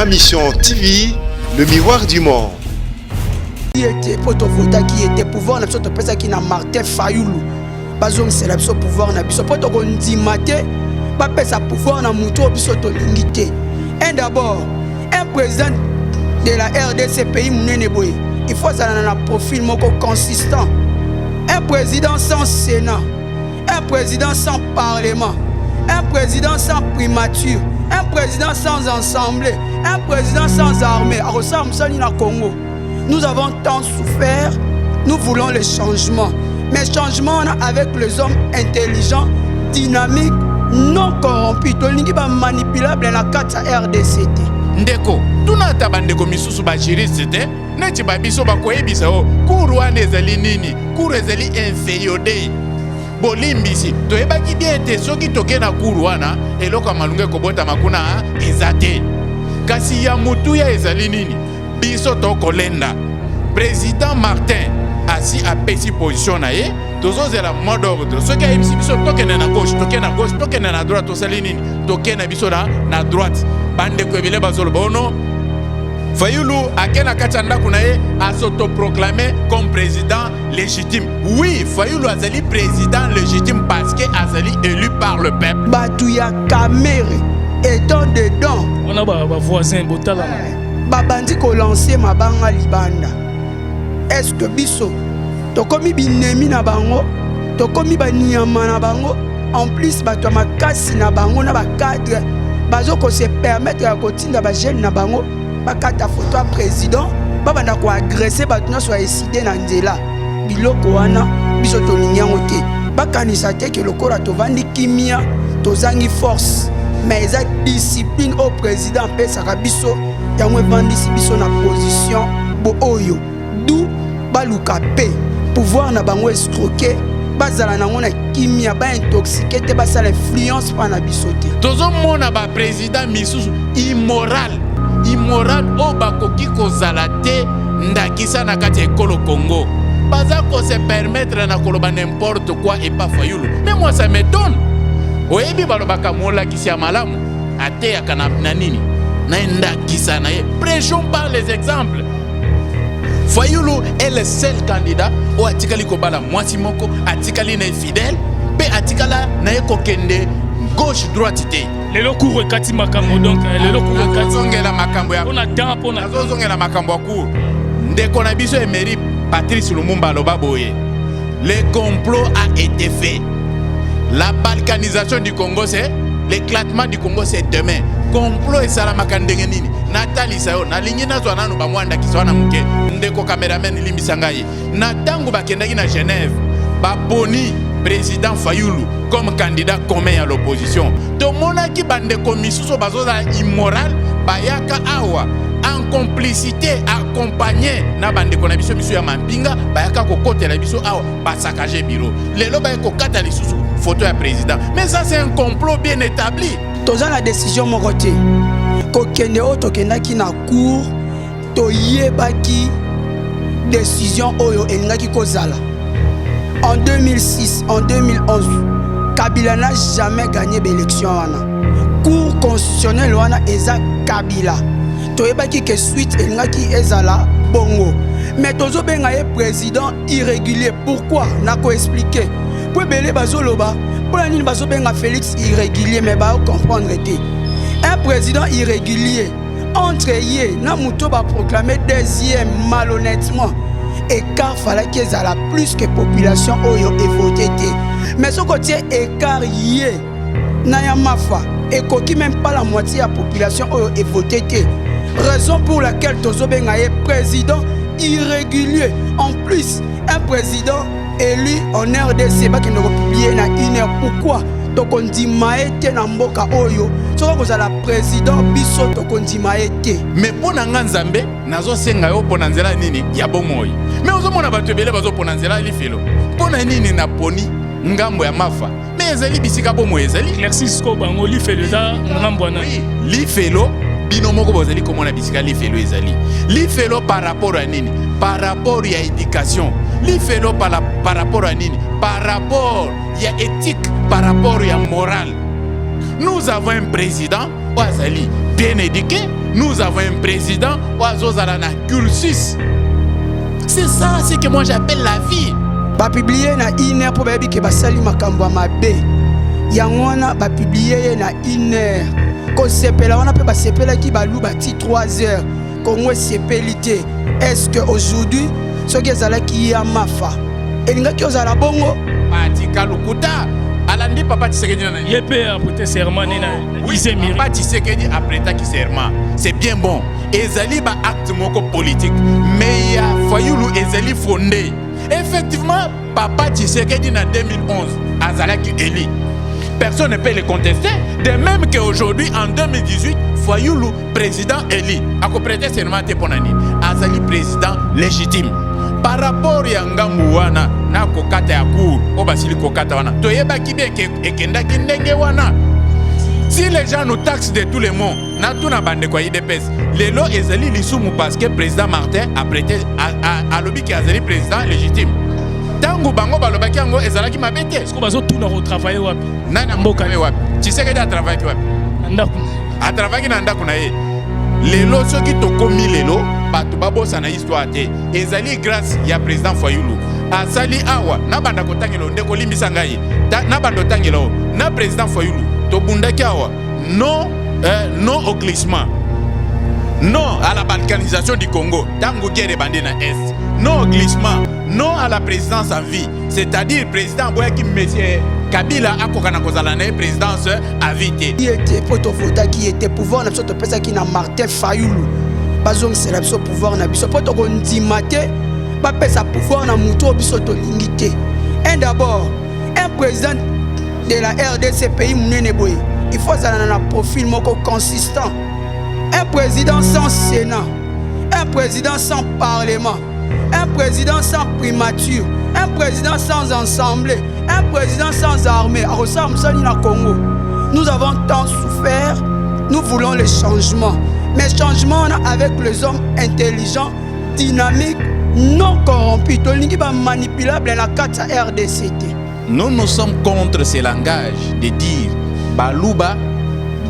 Ma Mission TV, le miroir du monde. Ye te mpo tovotaki ye te. Pouvoir na biso topesaki na Martin Fayulu. Bazongisela biso pouvoir na biso, mpo tokondima te bapesa pouvoir na motu oyo biso tolingi te. Un d'abord, un président de la RDC, pays monene boye, il faut azala na profil moko consistant. Un président sans sénat, un président sans parlement, un président sans primature, un président sans assemblée, un président sans armée, akosala mosali na Congo? Nous avons tant souffert, nous voulons le changement, mais changement wana avec les hommes intelligents, dynamiques, non corrompus. Tolingi bamanipulable na kati ya RDC te. Ndeko, tuna ata bandeko misusu bajuriste te neti babiso, bakoyebisa o cour wana ezali nini. Cour ezali inféodé. Bolimbisi, toyebaki bien ete soki toke na cour wana, eloko ya malunga ekobotama kuna eza te. Kasi ya motuya ezali nini? Biso tokolenda. Président Martin asi apesi position na ye, tozozela mot d'ordre. Soki ayebisi biso tokende na gauche, tokende na gauche, tokende na droite, tosali nini? Tokende na biso na droite. Bandeko ebele bazoloba ono Fayulu ake na kati ya ndako na ye, as'autoproclamé comme président légitime. Oui, Fayulu azali président légitime parce que azali élu par le peuple. Bato ya Kamerhe étant dedans. Wana bavoisin botalana. Babandi kolancer mabanga libanda. Est-ce que biso tokomi binemi na bango? Tokomi banyama na bango? En plus, bato ya makasi na bango na bacadre bazokose permettre ya kotinda bajeune na bango bakata foto ya président, babanda koagresser bato nyonso ya ECiDé na nzela. Biloko wana, biso tolingi yango te. Bakanisa te ke lokola tovandi kimia, tozangi force, mais eza discipline oyo président apesaka biso, yango evandisi biso na position bo oyo du baluka mpe pouvoir na bango escroquer, bazala nango na kimia, baintoxiquer te, basala influence mpa na biso te. Tozomona baprésident misusu immoral, immoral, oyo bakoki kozala te ndakisa na kati ya ekolo Congo, baza kose permettre na koloba n'importe quoi epa Fayulu. Mais moi, ça m'étonne. Oyebi, balobaka molakisi ya malamu ateyaka na nini? Na ndakisa na ye. Prêchons par les exemples. Fayulu est le seul candidat oyo atikali kobala mwasi moko, atikali na ye fidèle, mpe atikala na ye kokende gauche droite te. Lelo cour ekati makambo, donc lelo cour ekati. Nazozongela makambo ya mpona temps, mpona Nazozongela makambo ya cour. Ndeko na biso Emery Patrice Lumumba aloba boye: le complot a été fait, la balkanisation du Congo, c'est l'éclatement du Congo, c'est demain. Complot esalamaka ndenge nini? Natalisa yo. Nalingi nazwa nanu bamwa ndakisa wana moke. Ndeko cameraman, limbisa ngai. Na ntango bakendaki na Genève, baponi président Fayulu comme candidat commun ya l'opposition, tomonaki bandeko misusu bazozala immoral, bayaka awa en complicité, accompagné na bandeko na biso misu ya mampinga, bayaka kokotela biso awa, basaccager bureau. Lelo baye kokata lisusu photo ya président. Mais ça, c'est un complot bien établi. Toza na décision moko te. Kokende oyo tokendaki na cour, toyebaki décision oyo elingaki kozala. En 2006, en 2011, Kabila n'a jamais gagné baélection wana. Cour constitutionnelle wana eza Kabila. Toyebaki ke suite elingaki ezala bongo, mais tozobenga ye président irrégulier. Pourquoi? Nakoexpliquer. Po ebele bazoloba mpona nini bazobenga Félix irrégulier, mais bazocomprendre te. Un président irrégulier, entre ye na moto baproclame deuxième malhonnêtement, écart falaki ezala plus que population oyo evote te. Mais soki otie écart ye na ya Mafa, ekoki même pas la moitié ya population oyo evote te. Raison pour laquelle tozobenga ye président irrégulier. En plus, un président élu en RDC, bakende kopublier na une heure. Pourquoi tokondima ye te na mboka oyo? Soki kozala président, biso tokondima ye te. Mais mpo na nga, Nzambe, nazosenga yo mpo na nzela nini ya bomoi, mais ozomona bato ebele bazopona nzela ya lifelo. Mpo na nini naponi ngambo ya Mafa? Mais ezali bisika bomoi ezali. Éclairci sikoyo bango, lifelo eza ngambo wana? Oui, lifelo, bino moko bozali komona bisika lifelo ezali. Lifelo par rapport ya nini? Par rapport ya éducation. Lifelo par rapport ya nini? Par rapport ya éthique, par rapport ya morale. Nous avons un président oyo azali bien éduqué, nous avons un président oyo azozala na cursus. C'est ça ce que moi j'appelle la vie. Bapublie na une heure mpo bayebi ke basali makambo ya mabe, yango wana bapublie ye na une heure. Kosepela wana mpe basepelaki baluba ti 3 heures, Kongo esepeli te. Est-ce que aujourd'hui soki ezalaki ya Mafa elingaki ozala bongo? Atika lokuta, alandi papa Tshisekedi na ye mpe aprêter serment ne na Oui, papa Tshisekedi aprêtaki serment, c'est bien bon, ezali ba acte moko politique, mais ya Fayulu ezali fondé. Effectivement, papa Tshisekedi na 2011 azalaki élu, personne ne peut le contester, de même qu'aujourd'hui en 2018 Fayulu président élu akoprêter serment te. Mpo na nini? Azali président légitime. Par rapport ya ngambu wana na kokata ya cour oyo basili kokata wana, toyebaki bien ke ekendaki ndenge wana. Si les gens nous taxent de tous les mots, natuna bandeko ya UDPS, lelo ezali lisumu parce que président Martin aprêté, alobi ke azali président légitime? Ntango bango balobaki yango, ezalaki mabe te. Siko bazotuna kotravaille wapi? Nani mboka wapi? Tshisekedi atravaillaki wapi? Na ndako. Atravaillaki na ndako na ye. Lelo soki tokomi lelo, bato babosana histoire te, ezali grâce ya président Fayulu. Asali awa, nabanda kotangela nde kolimbisa ngai, nabanda otangela o na président Fayulu tobundaki awa, non, non au glissement, non à la balkanisation du Congo. Ntango guerre ebandi na Est, non au glissement, non à la présidence à vie, c'est-à-dire président aboyaki monsieur Kabila akoka na kozala na ye présidence à vie te. Ye te, mpo tovotaki ye te. Pouvoir na biso topesaki na Martin Fayulu. Bazongisela biso pouvoir na biso, mpo tokondima te bapesa pouvoir na motu oyo biso tolingi te. Un d'abord, un président de la RDC, pays monene boye, il faut azala na profil moko consistant. Un président sans sénat, un président sans parlement, un président sans primature, un président sans assemblée, un président sans armée, akosala mosali na Congo? Nous avons tant souffert, nous voulons le changement, mais changement wana avec les hommes intelligents, dynamiques, non corrompus. Tolingi bamanipulable na kati ya RDC te. Nous, nous sommes contre ce langage de dire Baluba,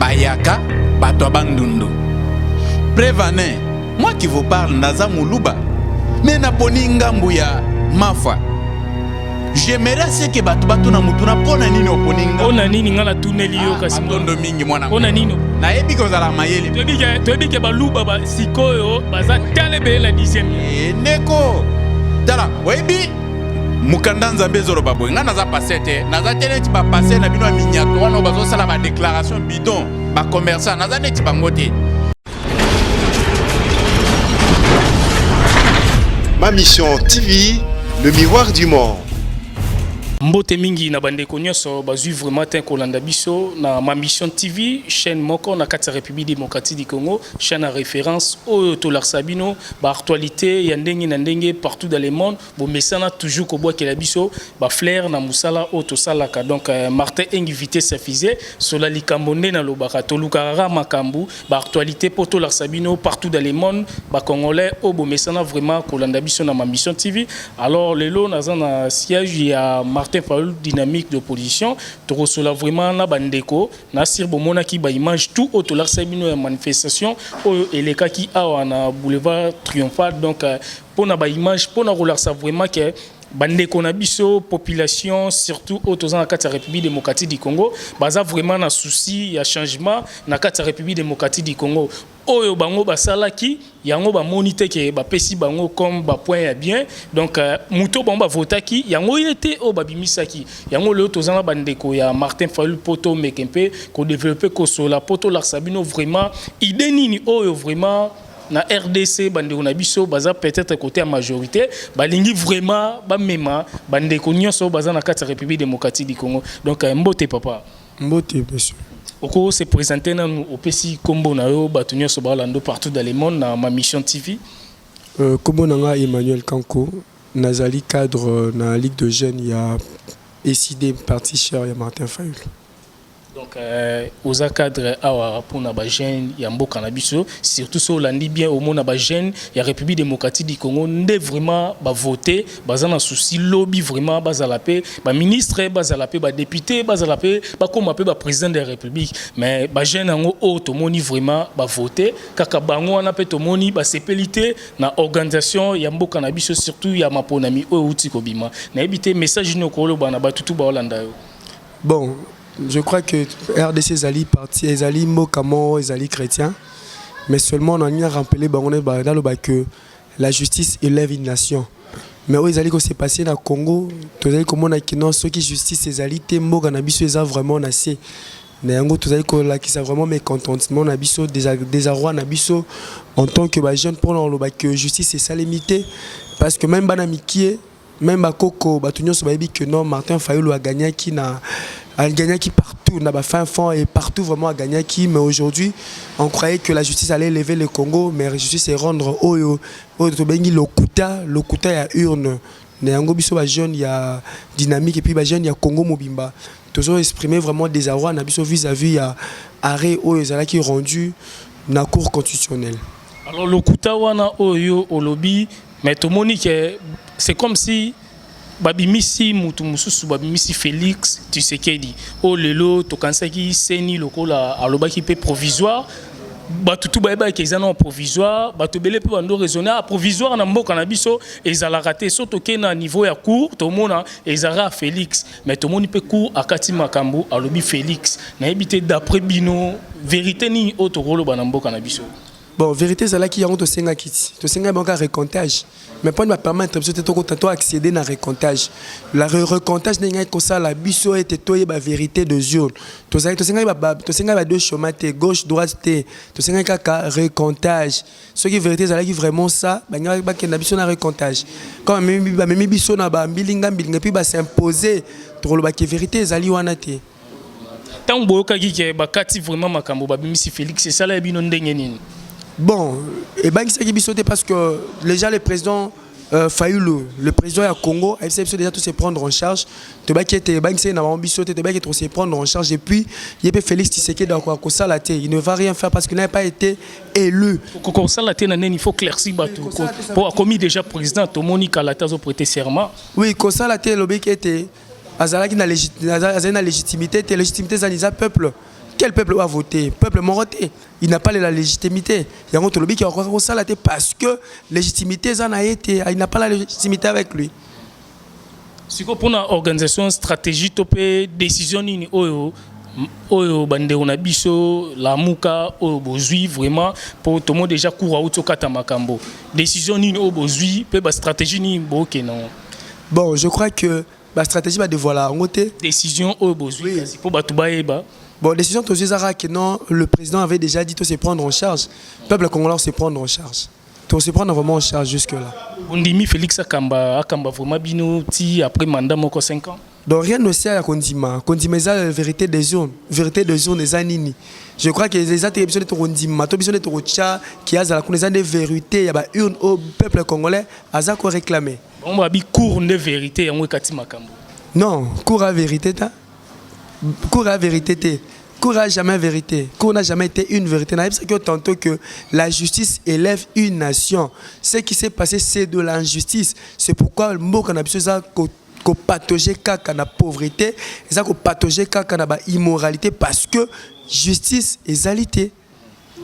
Bayaka, bato Bandundu. Prévenez, moi qui vous parle, naza muluba, mais naponi ngambu ya Mafa. J'aimerais ce que bato batuna mutuna: mpo na nini oponi ngambu? Mpona nini? Ngai natuneli yo kasi. Matondo mingi, mwana. Mpona nini? Nayebi kozala mayele. Toyebi ke baluba sikoyo baza tala ebele na dixième. Ndeko, tala, oyebi mokanda Nzambe ezoloba boye. Ngai naza pasteur te, naza te neti bapasteur na bino ya minyato wana oyo bazosala badéclaration bidon, bacommerçant, naza neti bango te. Ma Mission TV, le miroir du monde. Mbote mingi na bandeko nyonso bazwi vraiment te kolanda biso na Ma Mission TV, chaîne moko na kati ya République démocratique du Congo, chaîne ya référence oyo tolakisa bino baactualité ya ndenge na ndenge partout dans le monde. Bomesana toujours kobwakela biso bafleurs na mosala oyo tosalaka. Donc Martin Engi, vitesse ya fusée, sola likambo nde nalobaka, tolukaka kaka makambo baactualité mpo tolakisa bino partout dans le monde. Bacongolais oyo bomesana vraiment kolanda biso na Ma Mission TV. Alors lelo naza na siège ya Martin Fayulu, dynamique d'opposition. Tokosola vraiment na bandeko na sir. Bomonaki baimage tout oyo tolakisa bino ya manifestation oyo elekaki awa na boulevard Triomphal. Donc mpona baimage, mpona kolakisa vraiment ke bandeko na biso population, surtout oyo toza na kati ya République démocratique du Congo, baza vraiment na souci ya changement na kati ya République démocratique du Congo. Oyo bango basalaki yango, bamoni te ke bapesi bango comme bapoint ya bien. Donc moto bango bavotaki yango ye te oyo babimisaki yango. Lelo toza na bandeko ya Martin Fayulu mpo tomeke mpe kodévelopper, kosola mpo tolakisa bino vraiment idée nini oyo vraiment na RDC bandeko na biso baza peut-être côté ya majorité balingi vraiment bamema bandeko nyonso baza na kati ya République démocratique du Congo. Donc mbote, papa. Mbote, monsieur. Oko se présenter nanu, opesi nkombo na yo, bato nyonso balando partout dans le monde na Ma Mission TV. Kombo na nga Emmanuel Kanko, nazali cadre na Ligue de jeunes ya ECiDé, parti cher ya Martin Fayulu. Donc oza cadre awa mpona bajeune ya mboka na biso, surtout so olandi bien, omona bajeune ya République démocratique du Congo nde vraiment bavote, baza na souci lobi vraiment bazala mpe baministre, bazala mpe badéputé, bazala mpe bakóma mpe baprésident de la République. Mais bajeune yango oyo tomoni vraiment bavote kaka bango wana, mpe tomoni basepeli te na organisation ya mboka na biso, surtout ya maponami oyo euti kobima. Nayebi te message nini okoloba na batutu baolanda yo. Bon, je crois que RDC ezali parti, ezali mboka moko ezali chrétien, mais seulement on a rappelé bango naloba que la justice élève une nation. Mais oyo ezali kose passer na Congo, tozali komona kino soki justice ezali te, mboka na biso eza vraiment na se. Na yango tozali kolakisa vraiment mécontentement na biso, désarroi na biso en tant que bajeune, mpona koloba que justice esalemi te, parce que même bana mike, même bakoko, bato nyonso bayebi que non, Martin Fayulu agagnaki na agagnaki partout na bafin fond et partout, vraiment agagnaki. Mais aujourd'hui, on croyait que la justice allait élever le Congo, mais la justice est rendre oyo oyo tobengi lokuta, lokuta ya urne. Na yango biso bajeune ya dynamique et puis bajeune ya Congo mobimba tozo exprimer vraiment désarroi na biso vis-à-vis ya arrêt oyo ezalaki rendu na Cour constitutionnelle. Alors lokuta wana oyo olobi, mais tomoni ke c'est comme si babimisi mutu mosusu, babimisi Félix Tshisekedi oyo lelo tokanisaki CENI lokola alobaki mpe provisoire. Bato tu bayebaki eza na provisoire. Bato ebele mpe bando raisonner, ah, provisoire na mboka na biso ezalaka te. So tokei na niveau ya cour, tomona ezalaka Félix, mais tomoni mpe cour akati makambo, alobi Félix. Nayebi te, d'après bino, vérité nini oyo tokoloba na mboka na biso? Bon, vérité ezalaki yango tosengaki ti tosengaki bango kaka recomptage, mais mpona bapermettre biso te tokota to accéder na recomptage. La recomptage ndenge ngai kosala biso ete toyeba vérité des urnes. Tozalaki tosengaki ba deux chemin te, gauche droite te, tosengaki kaka recomptage. Soki vérité ezalaki vraiment ça, bangaki bakenda biso na recomptage. Comme bamemi biso na bambilinga mbilinga et puis bas'impose, tokolobaki vérité ezali wana te. Ntango boyokaki ke bakati vraiment makambo, babimisi Félix, esala ya bino ndenge nini? Bon, ebangisaki biso te, parce que déjà le président Fayulu, le président ya Congo, ayebisaki biso déjà to se prendre en charge. Tobaki ete ebangisaki na bango biso te, tobaki ete se prendre en charge. Et puis ye mpe Félix Tshisekedi akoka kosala te, il ne va rien faire parce qu'il n'a pas été élu. Kosala te na nini? Il faut éclaircir bato po akomi déjà président, tomoni kala te azoprêter serment. Oui, kosala te, elobiki ete azalaki na azali na légitimité te. Légitimité ezali eza peuple. Quel peuple a voté? Peuple moko te. Il n'a pas la légitimité. Yango tolobi ki akoka kosala te parce que légitimité eza na ye te, il n'a pas la légitimité avec lui. Sikoyo mpona organisation, stratégie to mpe décision nini oyo bandeko na biso Lamuka oyo bozwi vraiment, mpo tomoni déjà cour auti okata makambo, décision nini oyo bozwi mpe bastratégie nini bookende yango? Bon, je crois que bastratégie badévoila yango te. Décision oyo bozwi kasi mpo bato bayeba. Bon, décision tozwi ezaka que non, le président avait déjà dit to se prendre en charge. Peuple congolais se prendre en charge, to se prendre vraiment en charge jusque là. Bondimi Félix akamba, akamba vraiment bino ti après mandat moko 5 ans? Donc rien ne sert ya kondima. Kondima eza vérité des urnes. Vérité des urnes eza nini? Je crois que eza te biso nde tokondima to biso nde tokotya ki azala kuna. Eza nde vérité ya baurne oyo peuple congolais aza koréclame. Bango babi cour nde vérité, yango ekati makambo. Non, cour a vérité ta, cour a vérité te. Cour a jamais vérité. Cour n'a jamais été une vérité. Nayebisaki yo tantôt que la justice élève une nation. Ce qui s'est passé, c'est de l'injustice. C'est pourquoi mboka na biso eza kopatauger kaka na pauvreté, eza kopatauger kaka na baimmoralité, parce que justice ezali te.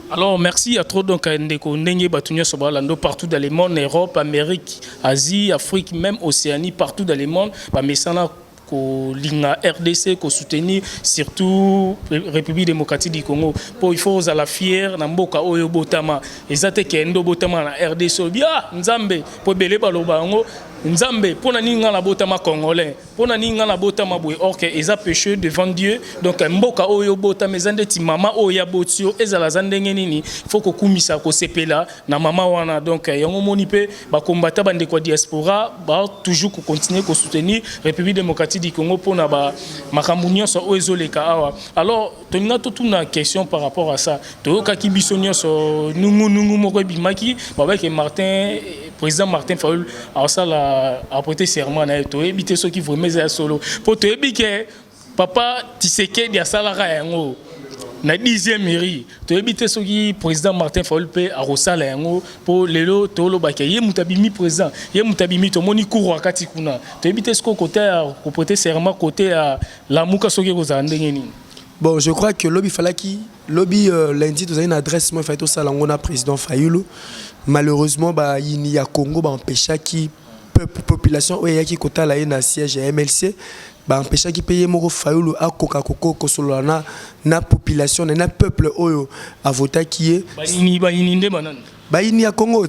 Alors merci à trop. Donc ndeko ndenge bato nyonso balando partout dans le monde, Europe, Amérique, Asie, Afrique, même Océanie, partout dans le monde, bamesana kolinga RDC, kosoutenir surtout République démocratique du Congo, mpo il faut ozala fier na mboka oyo obotama. Eza te kende obotama na RDC, obi ah Nzambe, mpo ebele baloba yango: Nzambe, mpo na nini ngai nabotama congolais? Mpo na nini ngai nabotama boye? Or que eza péché devant Dieu. Donc mboka oyo obotama eza ndeti mama oyo aboti yo, ezala aza ndenge nini, faut kokumisa, kosepela na mama wana. Donc yango moni mpe bakombata, bandeko ya diaspora ba toujours kocontinue kosoutenir République démocratique du Congo mpona makambo nyonso oyo ezoleka awa. Alors tolinga totuna question par rapport à ça. Toyokaki biso nyonso nungunungu moko ebimaki, babaki Martin, président Martin Fayulu asala aprêter serment na ye. Toyebi te soki vraiment eza ya solo, mpo toyebi ke Papa Tshisekedi asalaka yango na 10e mairie. Toyebi te soki président Martin Fayulu mpe akosala yango, mpo lelo tolobaka ye moto abimi président, ye moto abimi. Tomoni cour akati kuna, toyebi te soki côté ya koprêter serment, côté ya Lamuka, soki ekozala ndenge nini. Bon, je crois que lobi falaki, lobi lundi, tozali na adresse mo efali tosala yango na président Fayulu. Malheureusement, bayini ya Congo baempêchaki population oyo eyaki kotala ye na siège ya MLC, baempêchaki mpe ye moko Fayulu akoka kosolola na population na peuple oyo avotaki ye. Bayini nde banani? Bayini ya Congo.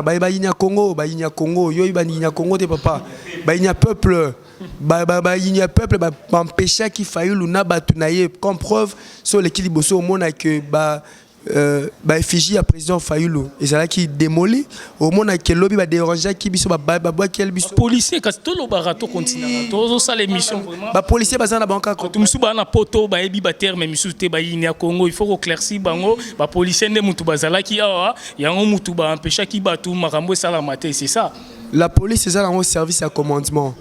Bayini ya Congo, bayini ya Congo. Yo, bayini ya Congo te, papa. Bayini ya peuple, bayini ya peuple baempêchaki Fayulu na bato na ye. Comme preuve, so oleki liboso, omona ke ba baeffigie ya président Fayulu ezalaki démoli. Omonaki lobi badérangeaki biso, babwaki biso. Policier, kasi tolobaka, tokontinaka, tozosala émission vraiment. Bapolicier baza na bango kaka. Bato mosusu baa na poto, bayebi baterme misusu te. Bayini ya Congo, il faut koéclaircir bango. Bapolicier nde mutu bazalaki awa, yango mutu baempêchaki bato makambo esalama te, c'est ça? La police eza nango service ya commandement.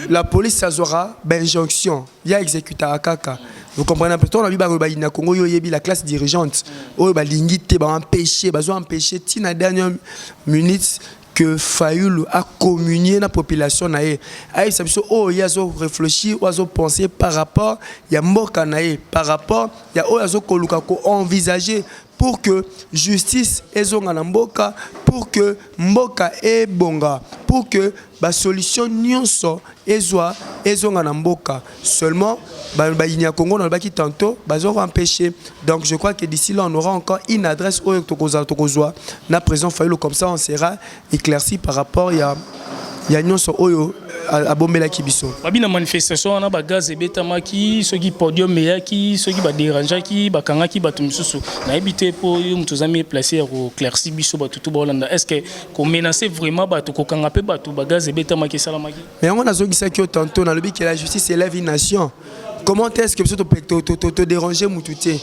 La police azwaka bainjonction ya exécutaka kaka, vous comprenez un peu? Ntango nabi bayini na Congo, oyo oyebi, la classe dirigeante oyo balingi te, baempêche, bazo empêche ntina dernière minute que Fayulu a communié na population na ye, ayebisa biso oyo ye azo réfléchir, oyo azo penser par rapport ya mboka na ye, par rapport ya oyo azokoluka koenvisager pour que justice ezonga na mboka, pour que mboka ebonga, pour que basolution nyonso ezwa ezonga na mboka. Seulement bayini ya Congo, nalobaki tantôt, bazo empêcher. Donc je crois que d'ici là, on aura encore une adresse oyo tokozala, tokozwa na président Fayulu. Comme ça, on sera éclairci par rapport ya nyonso oyo abombelaki biso. Babi na manifestation wana, bagaz ebetamaki, soki podium eyaki, soki baderangeaki, bakangaki bato misusu. Nayebi te, mpo yo moto oza mieux placé ya koéclaircir biso, bato tu baolanda. Est ce que komenacer vraiment bato, kokanga mpe bato, bagaz ebetamaki, esalamaki? Mais yango nazongisaki yo tantôt, nalobi ke la justice élève une nation. Comment est ce que biso todéranger mutu te?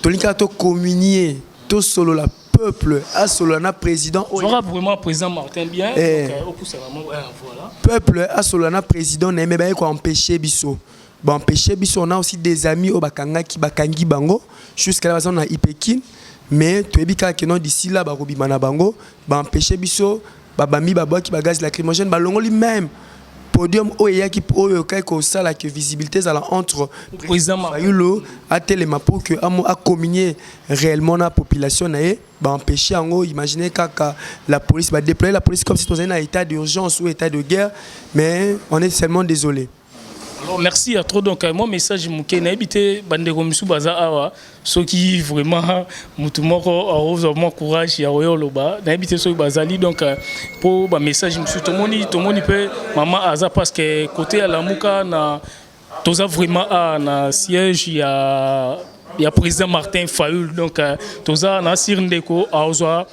Tolingi kaka tocommunier, tosolola, peuple asolola na président. Oyo vraiment président Martin bien. Eh. Donc, voilà. Peuple asolola na président na ye, me baye koempêcher biso, baempêcher biso. On a aussi des amis oyo bakangaki, bakangi bango jusqu'à là, baza na Ipekin, mais toyebi kaka ke non, d'ici là bakobima na bango. Baempêcher biso, babambi, babwaki bagaz lacrymogène, balongoli même podium oyo eyaki, oyo ekaki kosala ke visibilité ezala entre président Fayulu atelema pour que acommunier réellement na population na ye. Baempêcher yango. Imaginez kaka la police, badéployer la police comme si tozali na état d'urgence ou état de guerre. Mais on est seulement désolé. Alors merci à trop. Donc moi, message moke, nayebi te bandeko misusu baza awa, soki vraiment mutu moko akozwa mwa courage ya koya oloba, nayebi te soki bazali. Donc mpo bamessage mosusu tomoni mpe mama aza, parce que côté ya Lamuka na toza vraiment a na siège ya président Martin Fayulu. Donc toza na sir ndeko azwa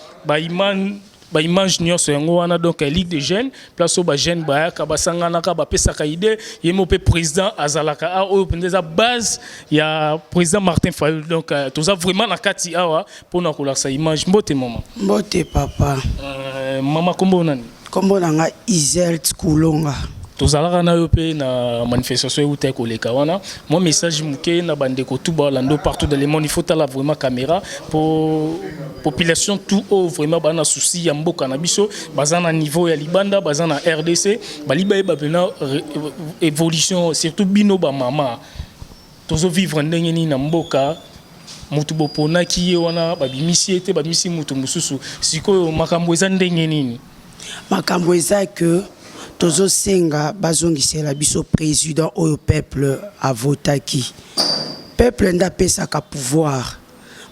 baimage nyonso yango wana. Donc Ligue des jeunes, place oyo bajeune bayaka, basanganaka, bapesaka idée. Ye mo mpe président azalaka a oyo mpenza eza base ya président Martin Fayulu. Donc toza vraiment na kati awa mpona kolakisa image. Mbote, mama. Mbote, papa. Mama, kombo nani? Nkombo na nga Iselt Kulonga. Tozalaka na yo mpe na manifestation euta koleka wana. Mwa message moke na bandeko tu balando partout dans le monde. Il faut tala vraiment caméra po population tout oyo vraiment baa na souci ya mboka na biso, baza na niveau ya libanda, baza na RDC, bali bayeba mpena évolution, surtout bino bamama, tozovivre ndenge nini na mboka. Motu boponaki ye wana, babimisi ye te, babimisi motu mosusu. Sikoyo makambo eza ndenge nini? Makambo eza ke tozosenga bazongisela biso président oyo peuple avotaki. Peuple nde apesaka pouvoir.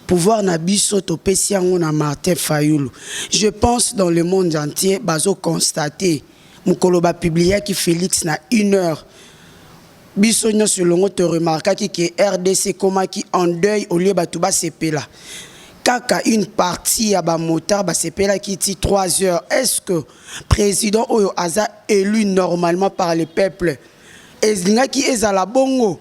Pouvoir na biso, topesi yango na Martin Fayulu. Je pense, dans le monde entier bazoconstater, mokolo bapubliaki Félix na une heure, biso nyonso elongo toremarkaki ke RDC ekomaki en deuil. Au lieu bato basepela, kaka une partie ya bamotard basepelaki ti 3 heures. Est ce que président oyo aza élu normalement par le peuple, elingaki ezala bongo?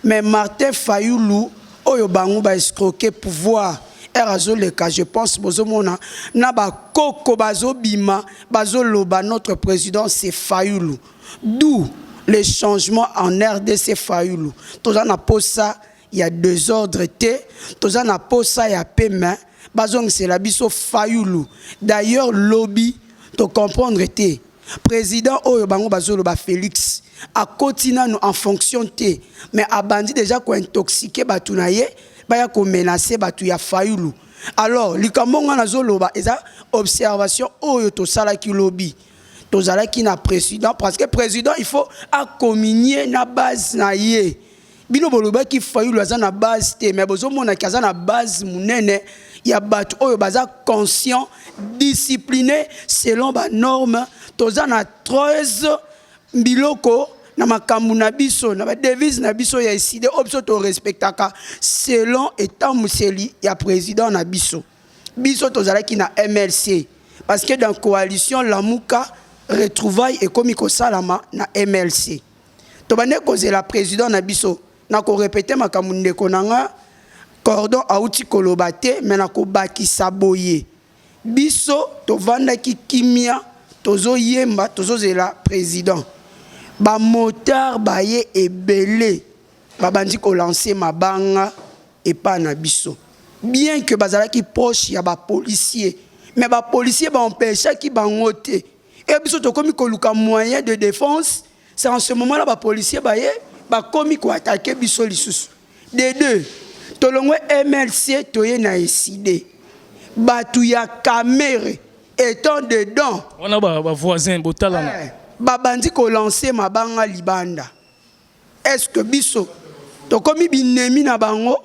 Mais Martin Fayulu oyo bango baescroquer pouvoir ere azoleka, je pense bozomona na bakoko bazobima, bazoloba: "Notre président, c'est Fayulu." D'où Le changement en RDC, Fayulu. Toza na posa ya désordre te, toza na posa ya pema, bazongisela biso Fayulu. D'ailleurs, lobi tocomprendre te, président oyo bango bazoloba Félix akoti nanu en fonction te, mais abandi déjà kointoxiquer bato na ye, baya komenacer bato ya Fayulu. Alors likambo nga nazoloba eza observation oyo tosalaki lobi. Tozalaki na président, parce que président, il faut acommunier na base na ye. Bino bolobaki Fayulu aza na base te, mais bozomonaki aza na base monene ya bato oyo baza conscient, discipliné selon banorme. Toza na 13 biloko na makambo na biso, na badevise na biso ya ECiDé oyo biso torespectaka selon etambwiseli ya président na biso. Biso tozalaki na MLC, parce que dans coalition Lamuka, retrouvaille ekomi kosalama na MLC. Tobande kozela président na biso. Na korépéter makambo ndeko na nga Cordon auti koloba te, me na kobakisa boye: biso tovandaki kimia, tozoyemba, tozozela président. Bamotard baye ebele, babandi kolancer mabanga epai na biso, bien que bazalaki proche ya bapolicier, mais bapolicier baempêchaki bango te. E biso tokomi koluka moyen de défense. C'est en ce moment là bapolicier baye, bakomi koattaquer biso lisusu. De deux, tolongwe MLC, toye na ECiDé, bato ya Kamerhe étant dedans. Wana bavoisin botalana. Babandi kolancer mabanga libanda. Est ce que biso tokomi binemi na bango?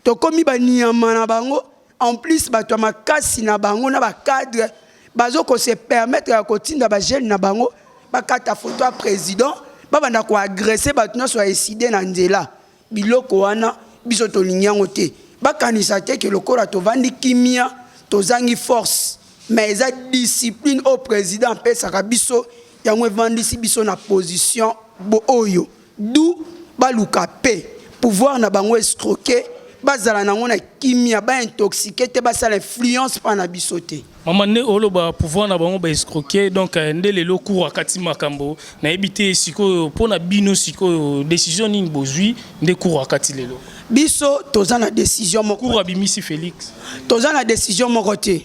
Tokomi banyama na bango? En plus, bato ya makasi na bango na bacadre bazokose permettre ya kotinda bajeune na bango bakata foto ya président, babanda koagresser bato nyonso ya ECiDé na nzela. Biloko wana, biso tolingi yango te. Bakanisa te ke lokola tovandi kimia, tozangi force, mais eza discipline oyo président apesaka biso, yango evandisi biso na position bo oyo du baluka mpe pouvoir na bango escroquer, bazala nango na kimia, baintoxiquer te, basala influence mpa na biso te. Mama, nde oloba pouvoir na bango baescroquer, donc nde lelo cour akati makambo. Nayebi te sikoyo mpo na bino, sikoyo décision nini bozwi nde cour akati lelo? Biso toza na décision moko. Cour abimisi Félix. Toza na décision moko te.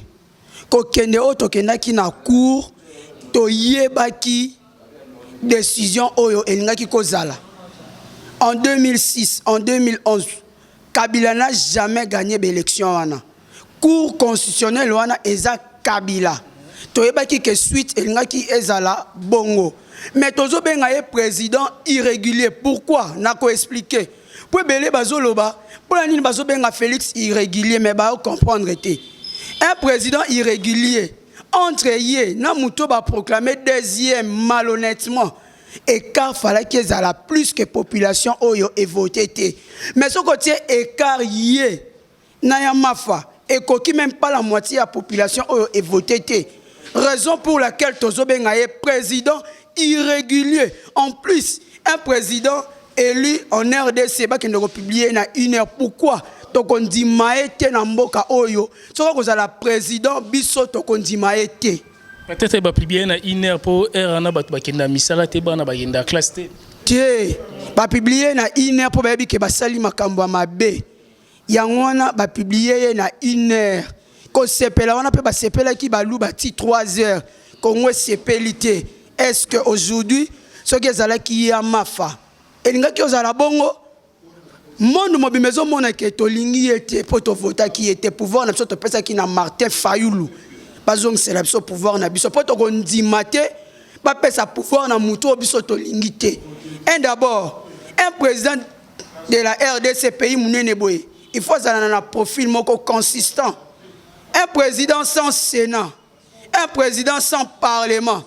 Kokende oyo tokendaki na cour, toyebaki décision oyo elingaki kozala. En 2006, en 2011, Kabila n'a jamais gagné baélection wana. Cour constitutionnelle wana eza Kabila. Toyebaki ke suite elingaki ezala bongo, mais tozobenga ye président irrégulier. Pourquoi? Nakoexpliquer po ebele bazoloba mpona nini bazobenga Félix irrégulier, mais bazocomprendre te. Un président irrégulier, entre ye na moto baproclame deuxième malhonnêtement, écart falaki ezala plus que population oyo evote te. Mais soki otie écart ye na ya Mafa, ekoki même pas la moitié ya population oyo evote te. Raison pour laquelle tozobenga ye président irrégulier. En plus, un président élu en RDC, bakende kopublier na une heure. Pourquoi tokondima ye te na mboka oyo? Soki kozala président, biso tokondima ye te. Peut-être bapublier na une heure mpo heure wana bato bakenda misala te, bana bakenda classe te. Te, bapublier na une heure mpo bayebi ke basali makambo ya mabe. Yango wana bapublier ye na une heure. Kosepela wana mpe basepelaki, baluba ti 3 heures, Kongo esepeli te. Est ce que aujourd'hui, soki ezalaki ya Mafa, elingaki ozala bongo? Monde mobimba ezomona ke tolingi ye te mpo tovotaki ye te. Pouvoir na biso topesaki na Martin Fayulu. Bazongisela biso pouvoir na biso, mpo tokondima te bapesa pouvoir na motu oyo biso tolingi te. Un, d'abord, un président de la RDC, pays monene boye, il faut azala na profil moko consistant. Un président sans Sénat, un président sans parlement,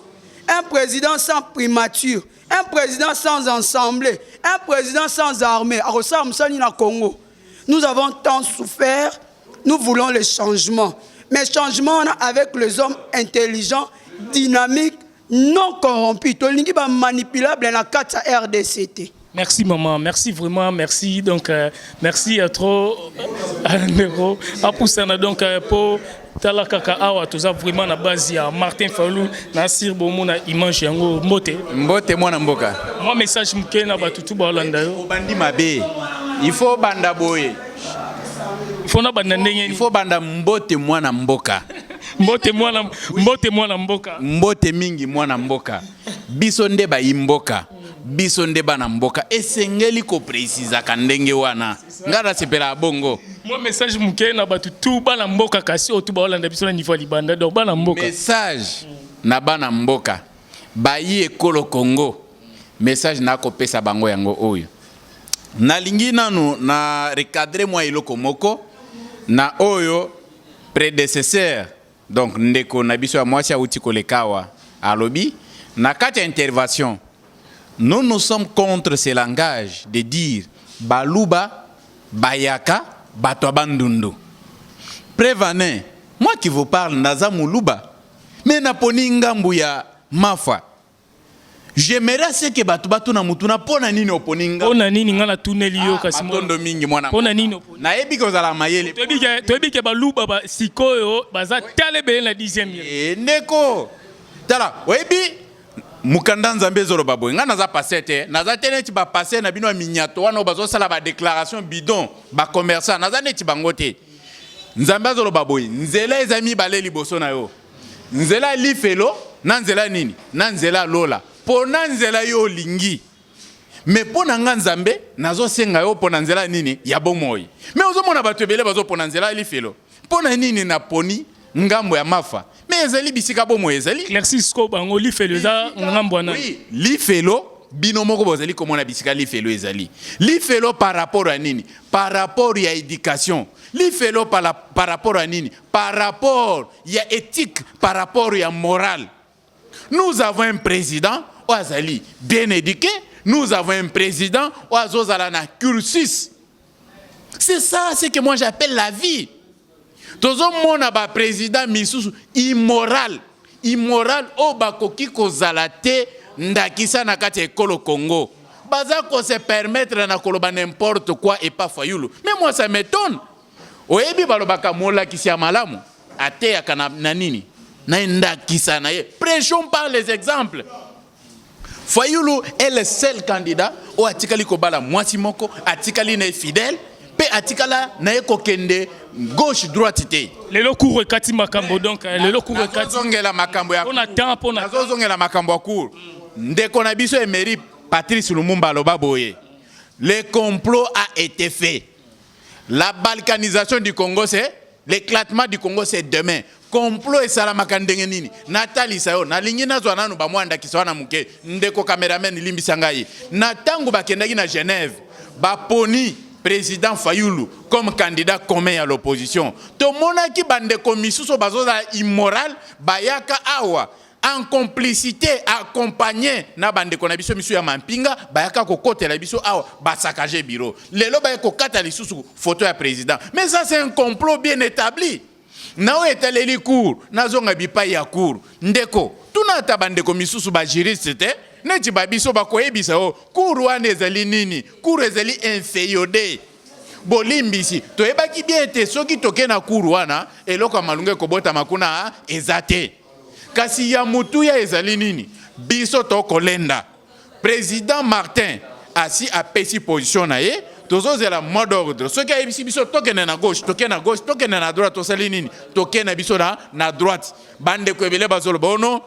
un président sans primature, un président sans assemblée, un président sans armée, akosala mosali na Congo? Nous avons tant souffert, nous voulons le changement, mais changement wana avec les hommes intelligents, dynamiques, non corrompus. Tolingi bamanipulable na kati ya RDC te. Merci maman, merci vraiment, merci. Donc euh, merci à trop ndeko apusana donc euh, po tala kaka awa toza vraiment na base ya Martin Fayulu na sir bomona image yango. Mbote. Mbote, mwana mboka. Mwa message moke na bato tu baolanda yo. Obandi mabe, il faut banda boye. Faut na banda ndenge? Il faut banda mbote, mwana mboka. Mbote mwana, mbote mwana mboka. Mbote mingi, mwana mboka. Biso nde bayi mboka, biso nde bana mboka. Esengeli koprécisaka ndenge wana. Ngai nasepelaka bongo. Mwa message moke na bato tu bana mboka, kasi oyo tu baolanda biso na niveau ya libanda, donc bana mboka. Message na bana mboka bayi ekolo Congo, message nakopesa bango yango oyo: nalingi nanu na recadrer mwa eloko moko na oyo prédécesseur, donc ndeko na biso ya mwasi awuti koleka awa, alobi na kati ya intervention. Nous, nous sommes contre ce langage de dire baluba, bayaka, bato ya Bandundu. Preuve, moi qui vous parle, naza moluba, mais naponi ngambu ya Mafa. J'aimerais ce que bato batuna mutuna: mpo na nini oponi ngambu? Mpo na nini? Ngai natuneli yo kasi. Matondo mingi, mwana. Mpo na nini oponi? Nayebi kozala mayele. Toyebi ke baluba sikoyo baza tala ebele na 10e. Eh, ndeko, tala, oyebi mokanda Nzambe ezoloba boye. Ngai naza pasteur te, naza te neti bapasteur na bino ya minyato wana oyo bazosala badéclaration bidon, bacommerçant. Naza neti bango te. Nzambe azoloba boye: nzela eza mibale liboso na yo, nzela ya lifelo na nzela nini, na nzela ya lola. Mpo na nzela yo olingi, mais mpo na nga Nzambe nazosenga yo mpo na nzela nini, ya bomoi. Mais ozomona bato ebele bazopona nzela ya lifelo. Mpo na nini naponi ngambo ya Mafa? Mais ezali bisika bomoi ezali. Éclairci sikoyo bango, lifelo eza ngambo wana? Oui, lifelo, bino moko bozali komona bisika lifelo ezali. Lifelo par rapport ya nini? Par rapport ya éducation. Lifelo par rapport ya nini? Par rapport ya éthique, par rapport ya morale. Nous avons un président oyo azali bien éduqué, nous avons un président oyo azozala na cursus. C'est ça ce que moi j'appelle la vie. Tozomona baprésident misusu immoral, immoral, oyo bakoki kozala te ndakisa na kati ya ekolo Congo. Baza kose permettre na koloba n'importe quoi epa Fayulu. Mais moi, ça m'étonne. Oyebi, balobaka molakisi ya malamu ateyaka na nini, na ndakisa na ye. Prêchons par les exemples. Fayulu est le seul candidat oyo atikali kobala mwasi moko, atikali na ye fidèle, mpe atikala na ye kokende gauche droite te. Lelo cour ekati makambo, donc lelo cour ekati. Nazozongela makambo ya Mpona temps, mpona Nazozongela makambo ya cour. Ndeko na biso Emery Patrice Lumumba aloba boye: le complot a été fait, la balkanisation du Congo, c'est l'éclatement du Congo, c'est demain. Complot esalamaka ndenge nini? Natalisa yo. Nalingi nazwa nanu bamwa ndakisa wana moke. Ndeko cameraman, limbisa ngai. Na ntango bakendaki na Genève, baponi président Fayulu comme candidat commun ya l'opposition, tomonaki bandeko misusu bazozala immoral, bayaka awa en complicité, accompagné na bandeko na biso misu ya mampinga, bayaka kokotela biso awa, basaccager bureau. Lelo baye kokata lisusu photo ya président. Mais ça, c'est un complot bien établi. Na oyo etaleli cour, nazonga bipai ya cour. Ndeko, tuna ata bandeko misusu bajuriste te neti babiso, bakoyebisa yo cour wana ezali nini. Cour ezali inféodé. Bolimbisi, toyebaki bien te soki toke na cour wana, eloko ya malunga ekobotama kuna eza te. Kasi ya motuya ezali nini? Biso tokolenda président Martin asi apesi position na ye. Tozozela mot d'ordre. Soki ayebisi biso tokende na gauche, tokende na gauche, tokende na droite, tosali nini? Tokende na biso na droite. Bandeko ebele bazoloba ono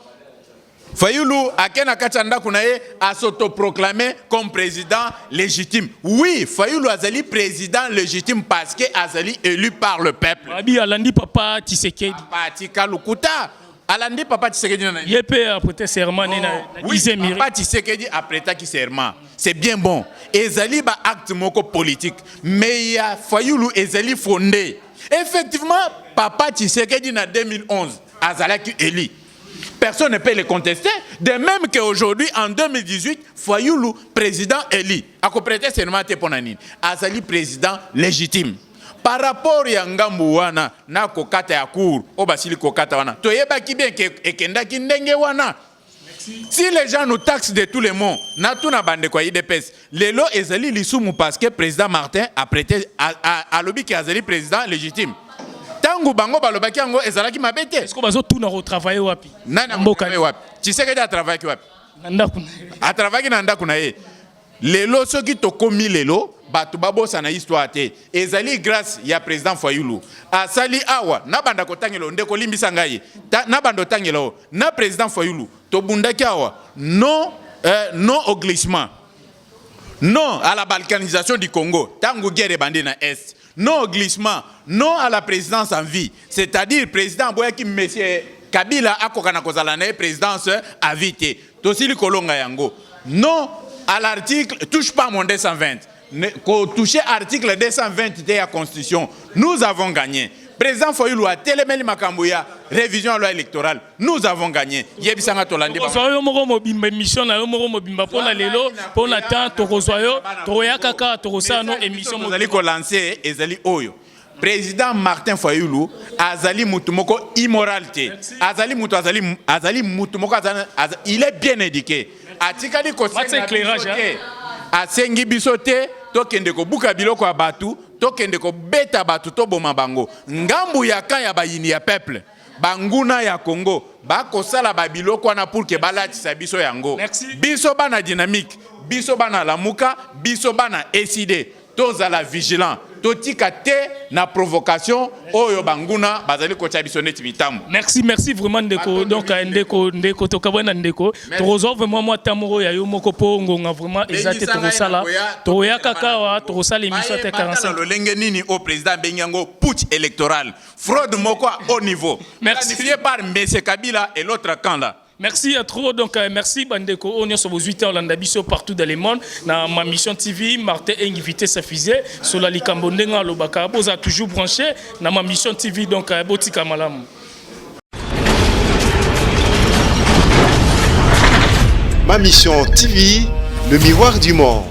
Fayulu ake na kati ya ndako na ye, as'autoproclamé comme président légitime. Oui, Fayulu azali président légitime parce que azali élu par le peuple. Abi alandi papa Tshisekedi. Papa atika lokuta. Alandi papa Tshisekedi na Ye mpe aprêter serment ne na Oui, 10e. Papa Tshisekedi aprêtaki serment, c'est bien bon, ezali baacte moko politique. Mais ya Fayulu ezali fondé. Effectivement, papa Tshisekedi na 2011 azalaki élu, personne ne peut le contester. De même qu'aujourd'hui, en 2018, Fayulu, président élu, akoprêter serment te mpo na nini? Azali président légitime. Par rapport ya ngambu wana na kokata ya cour oyo basili kokata wana, toyebaki bien ke ekendaki ndenge wana. Si les gens nous taxent de tous les maux, natuna bandeko ya UDPS, lelo ezali lisumu parce que président Martin a prêté alobi ke azali président légitime. Tango bango balobaki yango, ezalaki mabe te. Est-ce que bazotuna kotravaille wapi? Nani Mboka. Akotravaille wapi? Tshisekedi atravaillaki wapi? Na ndako na ye. Atravaillaki na ndako na ye. Lelo soki tokomi lelo, bato babosana histoire te. Ezali grâce ya président Fayulu asali awa. Nabanda kotangela o, ndeko, limbisa ngai. Nabanda otangela o na président Fayulu, tobundaki awa non, non au glissement, non à la balkanisation du Congo. Tango guerre ebandi na Est, non au glissement, non à la présidence à vie, c'est-à-dire président aboyaki monsieur Kabila akoka na kozala na ye présidence à vie te. Tosili kolonga yango. Non à l'article, touche pas mon 220. Toucher article 220 te ya constitution, nous avons gagné. Président Fayulu atelemeli makambo ya révision ya loi électorale, nous avons gagné. Yebisanga, tolandi bango. Tokozwa yo moko mobimba, émission na yo moko mobimba mpona lelo, mpona temps. Tokozwa yo, tokoya kaka, tokosala no émission. Tozali kolancer ezali oyo: président Martin Fayulu azali mutu moko immoral te, azali mutu azali mutu moko il est bien éduqué. Atikali kosenga Matsa éclairage, biso hein? te, asengi biso te tokende kobuka biloko ya bato, tokende kobeta bato, toboma bango. Ngambu ya kan ya bayini ya peuple, banguna ya Congo, bakosala babiloko wana pour ke balatisa biso yango. Merci. Biso bana Dynamique, biso bana Lamuka, biso bana Ecidé, tozala vigilant, totika te na provocation oyo banguna bazali kotia biso neti mitambo. Merci, merci vraiment, ndeko. Donc ndeko, ndeko, tokabwana na ndeko. Tokozwa vraiment mwa temps moko ya yo moko mpo ngonga vraiment eza te. Tokosala, tokoya kaka awa, tokosala émission te 45. Lolenge nini oyo président abengi yango putsch électoral, fraude moko à haut niveau, Merci. planifié par M. Kabila et l'autre camp là. Merci à trop. Donc, merci bandeko oyo nyonso bozwi te olanda biso partout dans le monde na Ma Mission TV. Martin Engi, vitesse ya fusée. Sola likambo ndenge alobaka, boza toujours branché na Ma Mission TV. Donc, botika malamu. Ma Mission TV, le miroir du monde.